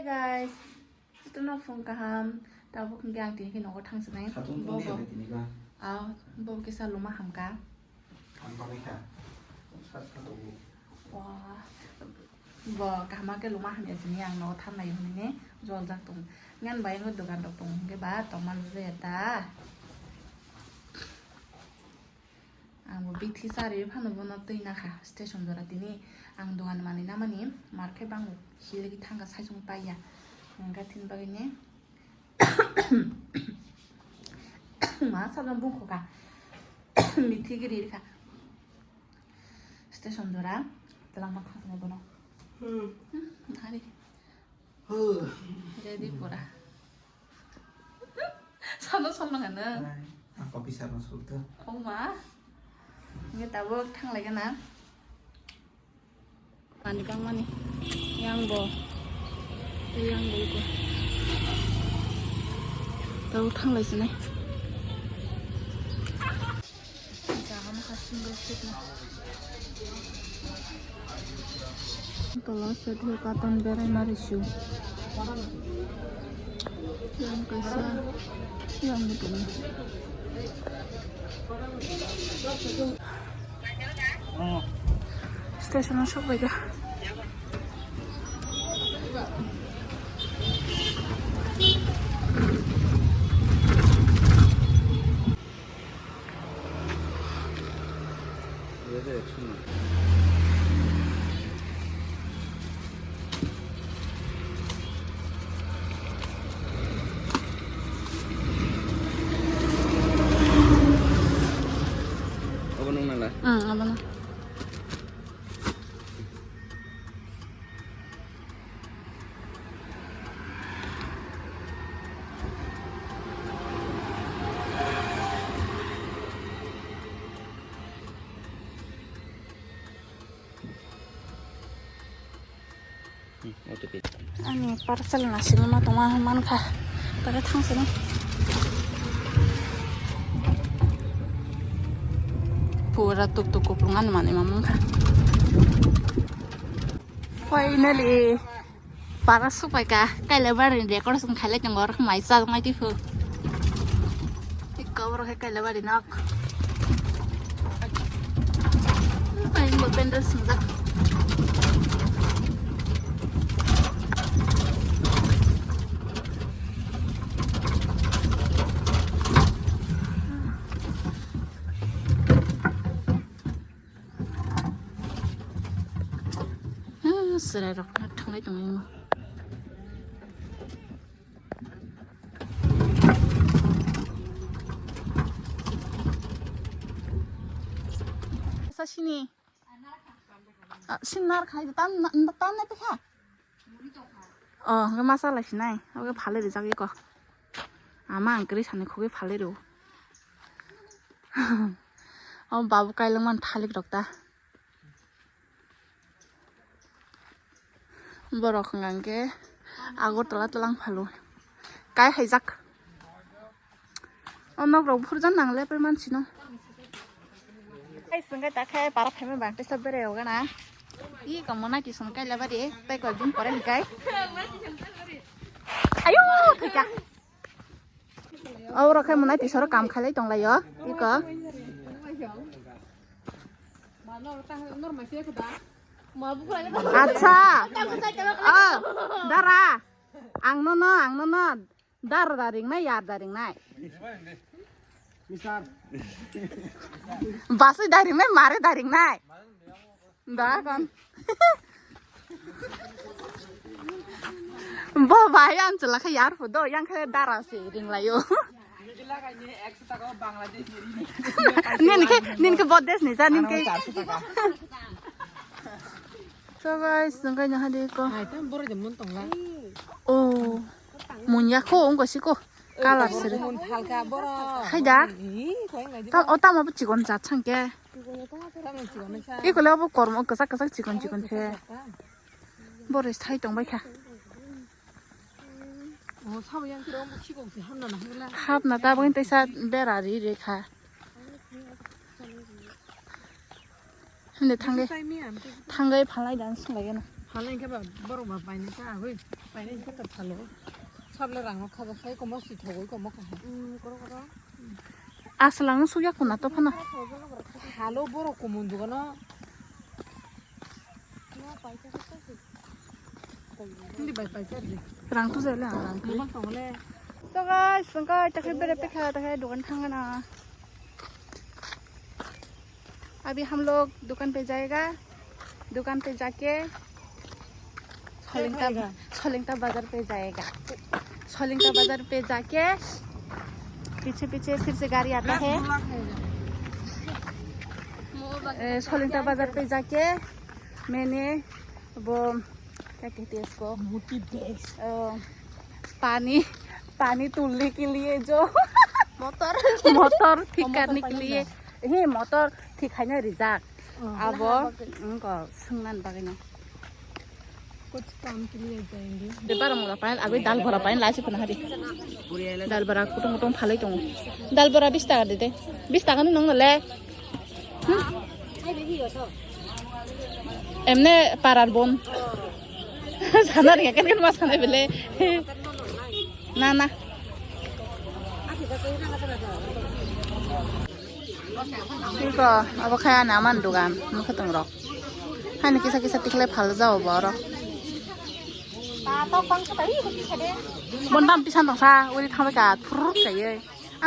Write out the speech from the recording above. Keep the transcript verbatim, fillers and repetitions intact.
Guys, jotono phung kaham. Tabuk hwnkhe ang tini khe nogo thangsinai. Satung tong Bobo. Tini ba. Aw, bobo kisa luma hamka. Ang tongwi kha. Sa sa tongo. Wah. Bo kaham khe luma hamya sini ang nogo thangnai hwnwi ne joljak tong. Ngan bai ngo dogan rok tong hwnkhe ba tongma jaya ta. Ang bo bithi chari phano bono twi nakha station jora tini ang dogan manwi namani mar khe bang hiligi thangkha saichung paiya hwnkhe thini bagwi ne ma sabjang bungkho kha mithi giri kha station jora twlangma khasnai bono. Hmm. Hmm, hari. Huh. Ready pura. Sano song nang ano. Ang kopi sarno sulto. Oh ma. Nge tabuk thang lai gana. Mani kang mani. Yang bo. Yang bo ko. Tabuk thang lai sini. Jaga ma single seat na. Tola set ho katon berai mari su. Yang kaisa, yang betul. Station o sok bai kha. Obo nung nala? Hmm, obo nung. Hmm, O T P. Ani parcel nasilma tongma mankha. Tare thangsini. Pura tuk tuk kuplung ani manwi mamang kha. Finally, para supai ka, Kailabari ni decoration khailai tongo, oro mai chajak nai tiphuru. Iko oro khe Kailabari nok. Pai bo pendel singjak. Hmm, chwrairok nak thanglai tonglaio. Sa sini. Ah, sinar khai tan tan na pekha. Oh, hwnkhe masa lai sinai. Oke, phalwi rijak eko. Ama ang kwrwi sani khogwi phalwi rw. O babu kailangmani thalik rok ta. Borok hwnkha hwnkhe Agartala tlang phalo. Kai haijak. O nok rok buphurjak nang le pai mansi no. Ai sengkai ta khe para phaima bang tesa bere o gana. I kamu na kisong kai leba de tai koi din pore hikai. Ayo thika. Oro khe monai tisoro kam khailai tonglaio. Iko. Acha. Oh, dara. Ang nono, ang nono. Dar daring nai, yar daring nai. Basui daring nai, mare daring nai. Da kon. Bo bai ang chwla khe yar phu do, yang khe dara se ring laio. Nin khe, nin khe bo des ni ja, nin khe. So guys, nang kai nahadi ko. Hai, tam boro de mun tongla. Oh. Munya ko, ongko siko. Kalar sere. Mun halka boro. Hai da. Ih, koyang lagi. Tam, o tamo bo chikon jat sangke. Tamo chikon sa. Iko le bo kormo kwchak kwchak chikon chikon se. Boro thai tong bai kha. Oh, sabo yang kiro bo chikon se hamna na hangla. Hapna ta bo tei sa bera ri re kha. Hinde thangge. Thangge phalai dan sung lagi na. Phalai khe ba borok ba painai ta agoi, painai khe ta phalo. Sabla rango khaja sai komo si thogoi komo kaha. Aswlangno sukya kuna to phano. Halo borok kumun dugano. Hindi bai pai jar di. Rang tu jale ang rang tu. Mobile tongole. So guys, sungka takhe bere pekha takhe dukan thangana. अभी हम लोग दुकान पे जाएगा, दुकान पे जाके सोलिंगता, सोलिंगता बाजार पे जाएगा। सोलिंगता बाजार पे जाके पीछे पीछे फिर से गाड़ी आता है। ए, सोलिंगता बाजार पे जाके मैंने वो क्या कहते हैं इसको, अ, पानी, पानी तुलने के लिए जो मोटर। मोटर ठीक करने के लिए, हे मोटर ठीक है ना रिजाक। Abo wngkha swngna bagwino. Kuch kaam ke liye jayenge. De barang mula pain, agoi dal bora pain, lai si puna hari. Dal bora kutung kutung phalai tongo. Dal bora bis taka de de. Bis taka no nong le. Hmm? Emne parar bon. Sana ringa kan kan masana bele. Na na. Iko, abo khai ani aman dugan, mukha tong rok. Haini kisa kisa tikhlai phal jao borok. Bon dam tisan tong sa, uri thangbai ka, thurur kaiye.